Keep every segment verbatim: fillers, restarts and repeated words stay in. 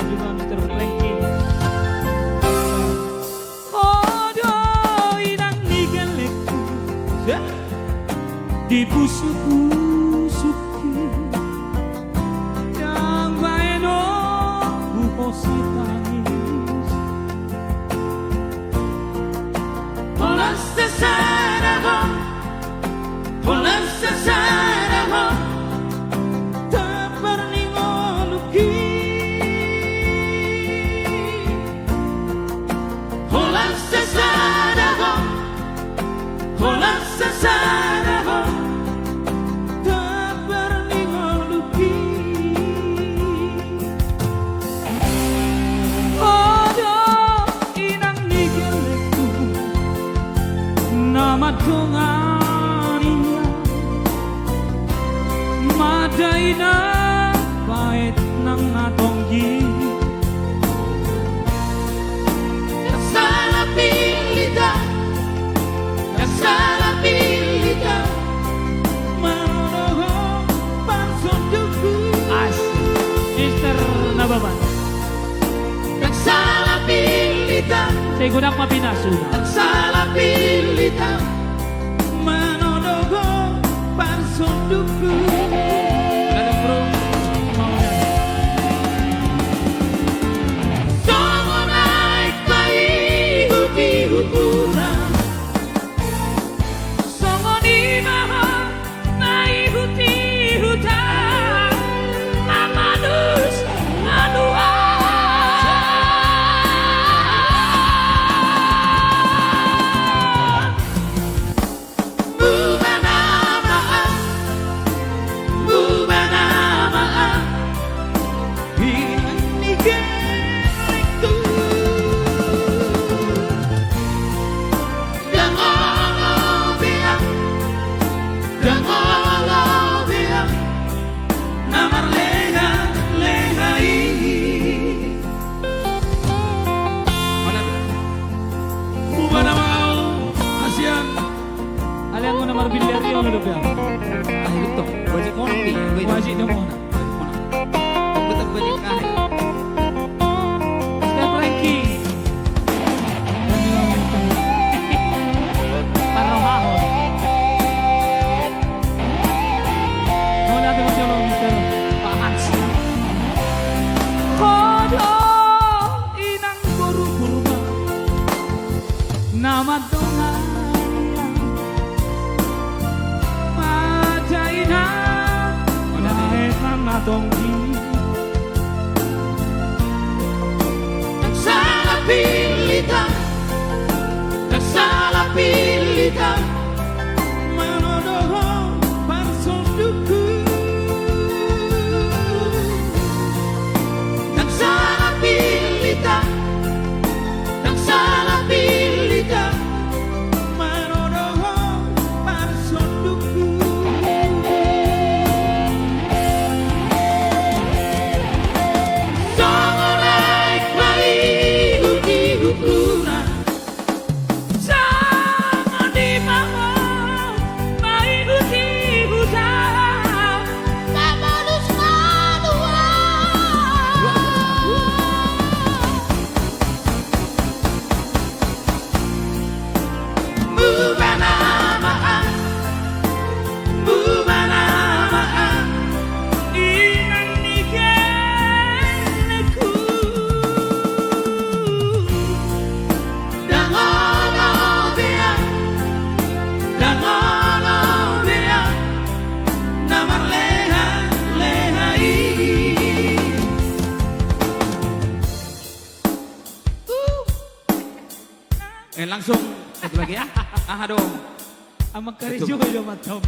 Juga Mister Frankie. Ho do inang ni gellengku, di pusuk-pusukki, ndang baen ho huhose tangis. Holan sasada ho, holan sasada ho, tampar ni ngolungki. Holan sasada ho, holan sasada ho, tampar ni ngolungki. Ho do inang ni gellengku, na mandongani au, madaina baen nang na tonggi. Ndang sala pilita, ndang sala pilita, manodohon parsondukku. Asik. Mister Nababan. Ndang sala pilita. Sai godang ma pinasuna. Ndang sala pilita, manodohon parsondukku. Halo, bro. Mau dah. Songon aek paihut-ihut muna. Songon i ma ho paihut-ihut ahu, na manus manua. Mubana ma ahu, mubana ma ahu, inang ni gellengku. Ndang olo be ahu, ndang olo be ahu, na marleha-leha i. Mana? Mubana ma ahu, hasian. Alai anggo na marbiliar i olo dope ahu. Ayo tong, wajib monang ni, wajib. Wajib do monang. Wajib monang. Tong do tong wajib ahu. Mister Frankie. Parrohahon. Mau nanti mau coba, Mister. Pak Hans. Ho do inang boru Purba. Na mandongani au, madaina baen nang na tonggi. Ndang sala pilita, ndang sala pilita, manodohon parsondukku. Ndang sala pilita, ndang sala pilita, manodohon parsondukku. Songon aek paihut-ihut muna. Songon i ma ho paihut-ihut ahu, na manus manua. Mubana ma ahu, mubana ma ahu, inang ni gellengku. Ndang olo be ahu, ndang olo be ahu, na marleha-leha i. Eh, langsung satu lagi ya. Aha dong. Amang karejo ya mantap.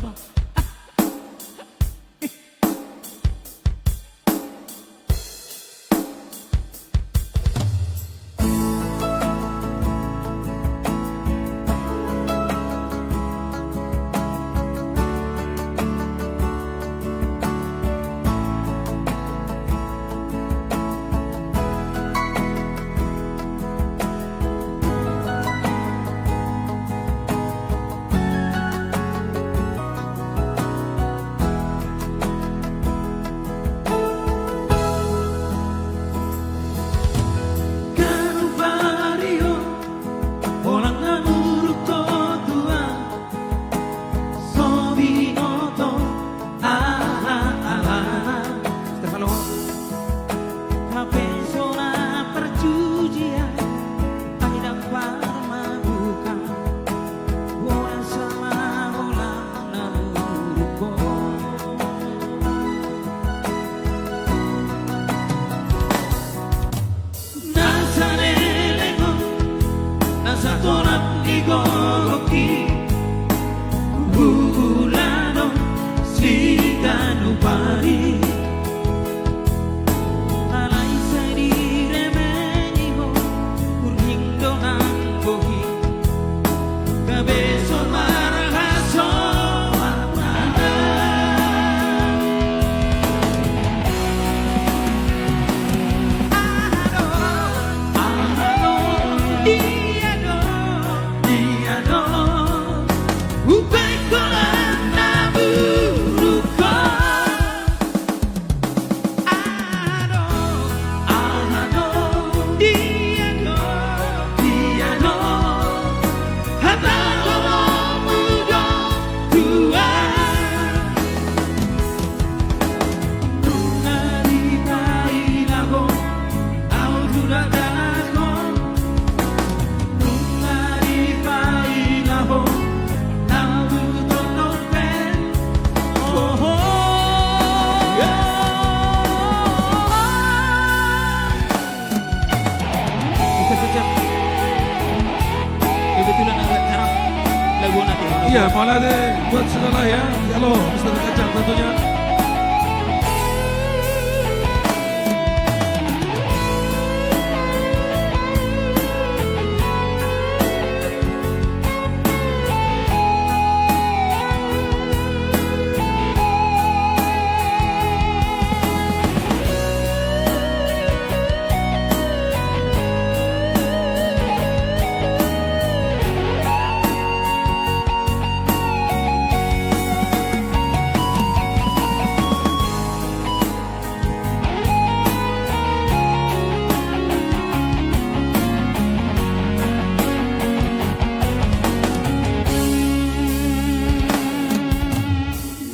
Ya, mauliate buat saudara ya. Halo, Mister Kacang tentunya.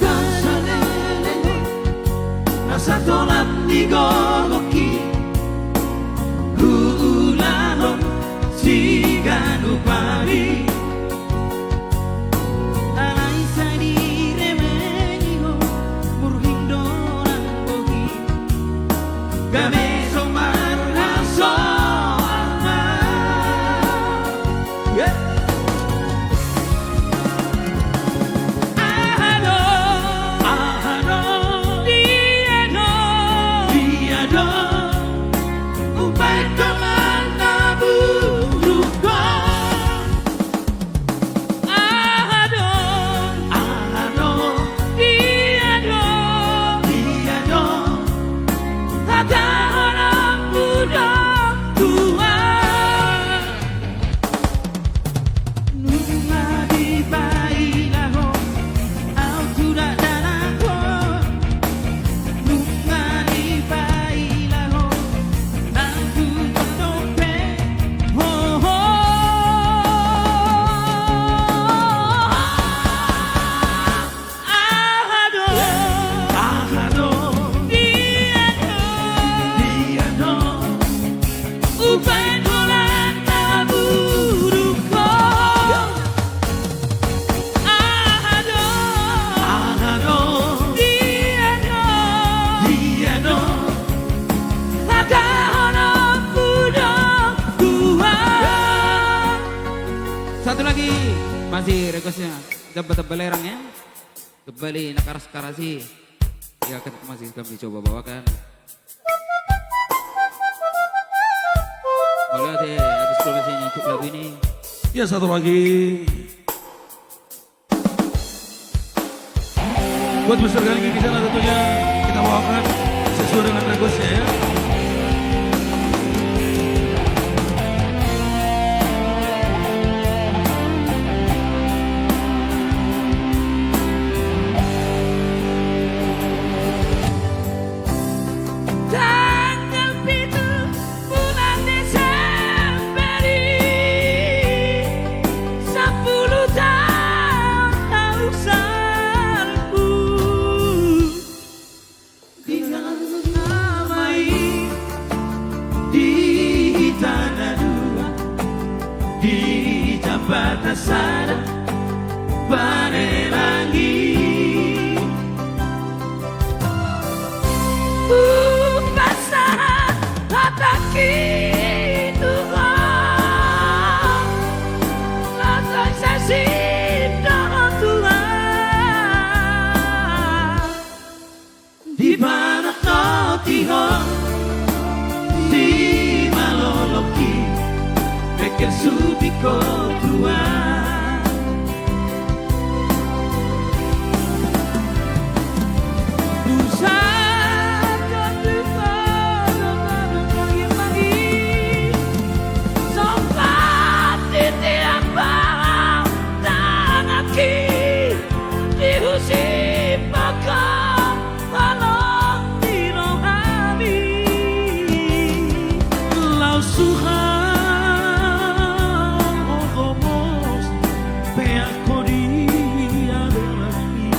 Gasan leleng on, na satolan ni gogonki, huulahon siganup ari. Alai sai diremengi ho, murhing do nang bohi. Gabe so marhasoangan. Aha do? Aha do? Dia do? Dia do? Umbahen holan na buruk on. Aha do? Aha do? Dia do? Dia do? Hatahononku do tuan. Nunga dibahen ho, au tu dakdanak ho. Nunga dibahen ho, nang tu tondok pe. Ho, ho. Aha do? Aha do? Dia do? Dia do? Umbahen holan na buruk on. Aha do? Aha do? Dia do? Dia do? Hatahononku do tuan. Satu lagi, masih requestnya. Jambatan Belerang ya. Kembali na karas-karas i. Ya kan, masih kami coba bawakan. Mauliate atas donasinya untuk lagu ini. Ya, satu lagi. Buat Mister Galigi di sana tentunya kita bawakan sesuai dengan requestnya ya. Tanggal pitu bulan Desember i, sampulu taon au salpu. Di hami na dua, di jambatan sada Panelang i. Hupasahat hatangki tu ho, laos sai sasintonghu Tuhan. Dipanototi ho simalolongki, bengkel supingku Tuhan. Hupasahat hatangki tu ho, laos sai sasintonghu Tuhan. Songon titian balang tanganki, dihusi pangka holong ni rohami. Laos suhal ho gomos peak ho di adolanmi.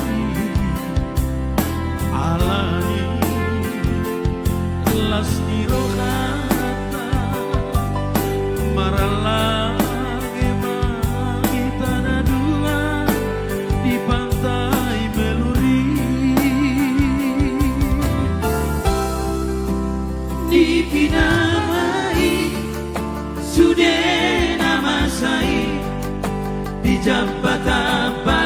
Alani las ni rohanta marallang ma hita na dua di pantai Meluri. Nipinama i sude na masa i di jambatan Panelang.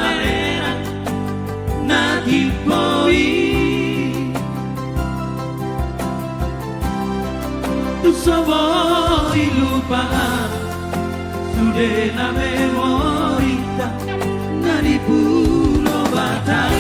So boi lupaan sude na memorinta na di Pulo Batam.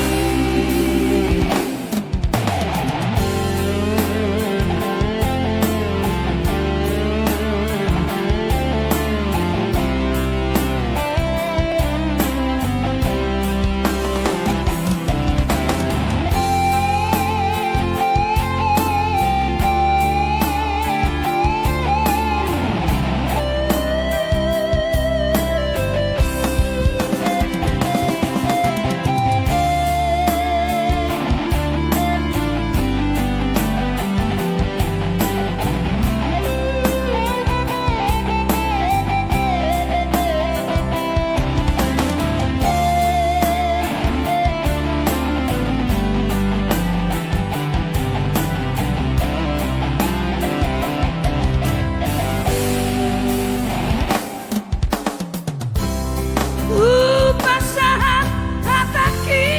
Hupasahat hatangki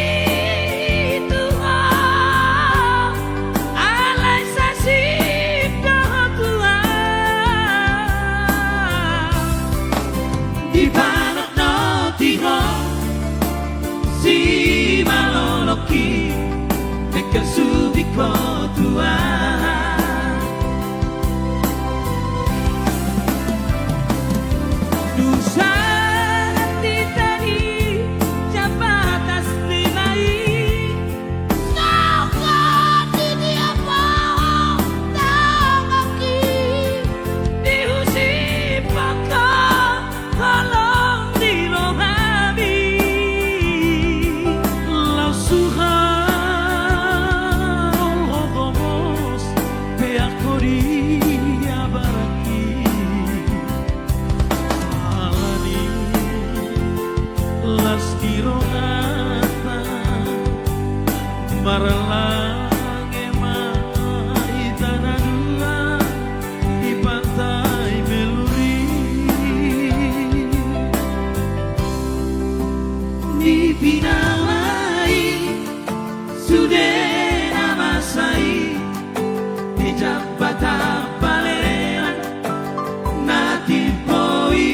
tu ho, alai sasintongku, Tuhan, dipanotnoti ho simalolongki, dengke subik ho, Tuhan. Dung sahat hita di jambatas lima i, songon di dia pohon tangaki, dihusi pangka holong di rohami. Laos suhau ho gomos peak ho di abaranki. Alani las di rohanta marlange ma hita na dua di pantai Melluri. Nipinawai sude na masa i di jambatan Palenan na timbo i.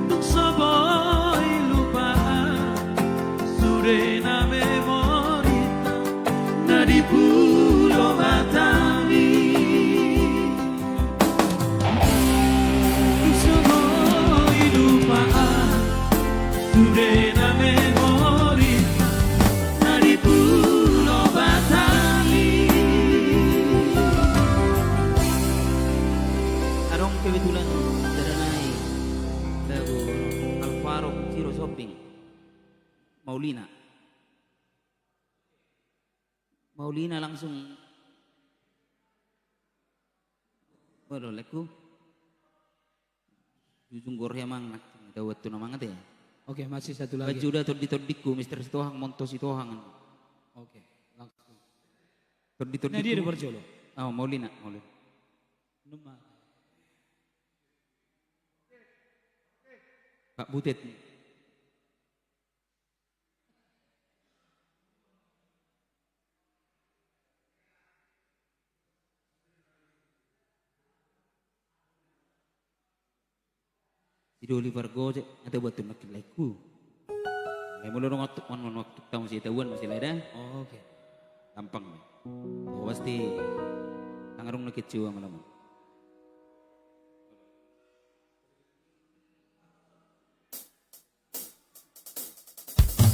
Dung so boi lupaan sude na memorinta na di Pulo Batam i. Dung so boi lupaan sude na memorinta na di Pulo Batam i. Adong kebetulan dada nai lagu Alvaro Siro Shopping. Maulina. Maulina langsung. Waduh, laengku. Jujung gore amang, nangkin dao tu na mangan te. Oke, masih satu lagi. Baju da tondi-tondingku, Mister Sitohang, Monto Sitohang. Oke, langsung. Tondi-tondingku. Nah, dia di Borjolo. Oh, Maulina, Maulina. Numa. Pak Butet. Sidoli pargojek, ate buat tu makin laiku. Ai molo dong waktu, on, on waktu tamu si tahuan masih lada. Oh, oke. Gampang. Oh, pasti tangarung na kecil malam.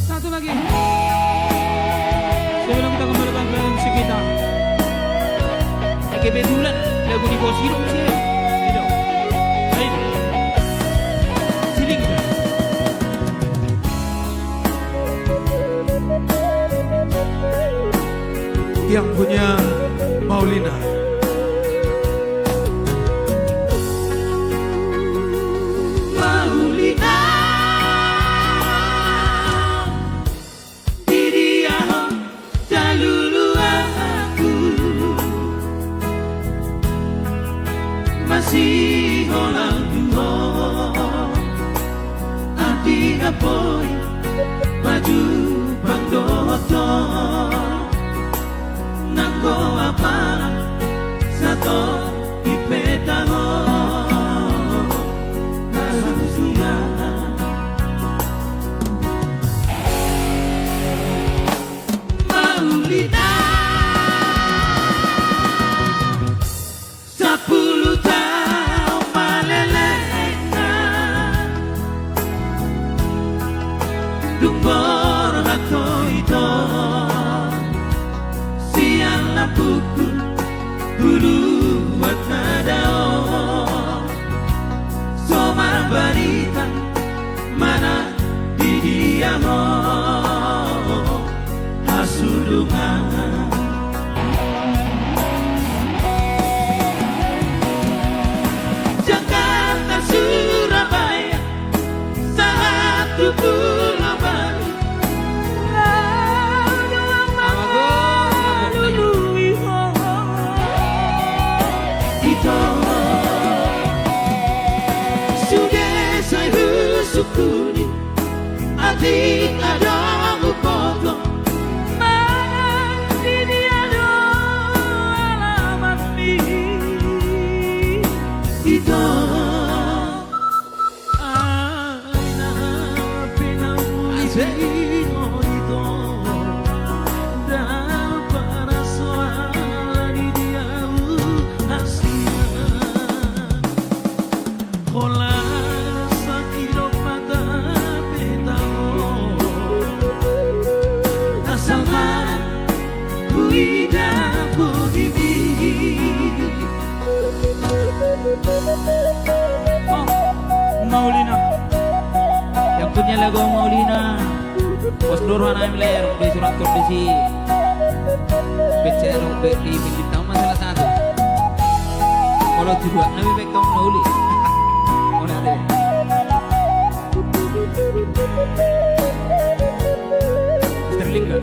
Satu lagi. Sebelum kita kembali ke dalam musik kita. Kebetulan lagu di bos hidup sih. Ayo. Siling. Yang punya Maulina. Maulina, di dia ho daluluanku, masiholang tu ho, atik apoi maju pangdohot ho. Oh, Maulina. Yang punya lagu Maulina. Pos dulu anak miler, di surat kondisi. Bicara, be, di, di, di, tahu masalah satu. Kalau dua, lebih baik tahu Mauli. Mana ada? Mister Lingga.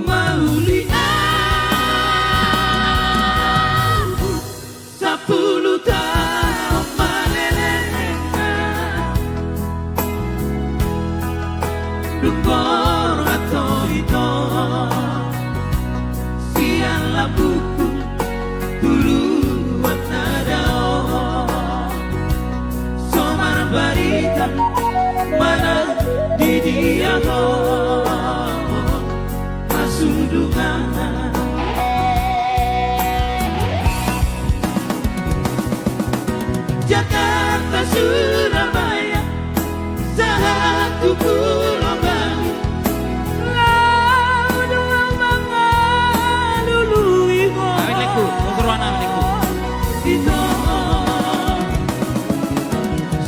Maulina, sampulu taon malelengan. Dung borhat ho ito, sian lambungku tuluan na dao. So marbarita manang di dia ho, hasudungan. Jakarta, Surabaya, sahat tu Pulo Bali, laho do au mangalului ho. Amin, lengku, ukur wana, lengku. Ito,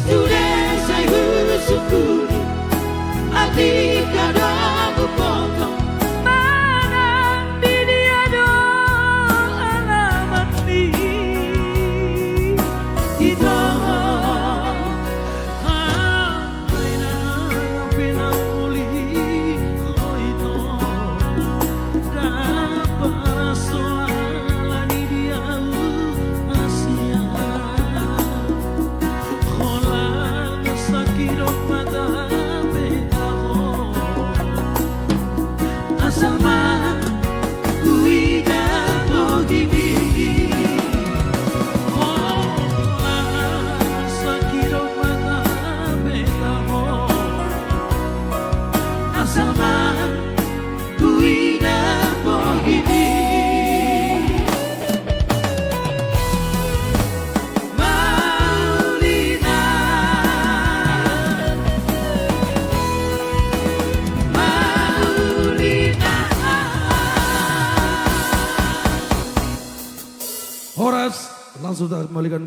sude sai husungkun i, atik adong hupoto. Manang di dia do alamat ni ito. Ambaina, pinauli ho ito. Dapot soal ni dia uas nian. Holan sakidop mata pe taho, asal ma huida bohimi. Holan sakidop mata pe taho, asal ma huida bohimi. Maulina, Maulina. Horas, langsung kita kembalikan.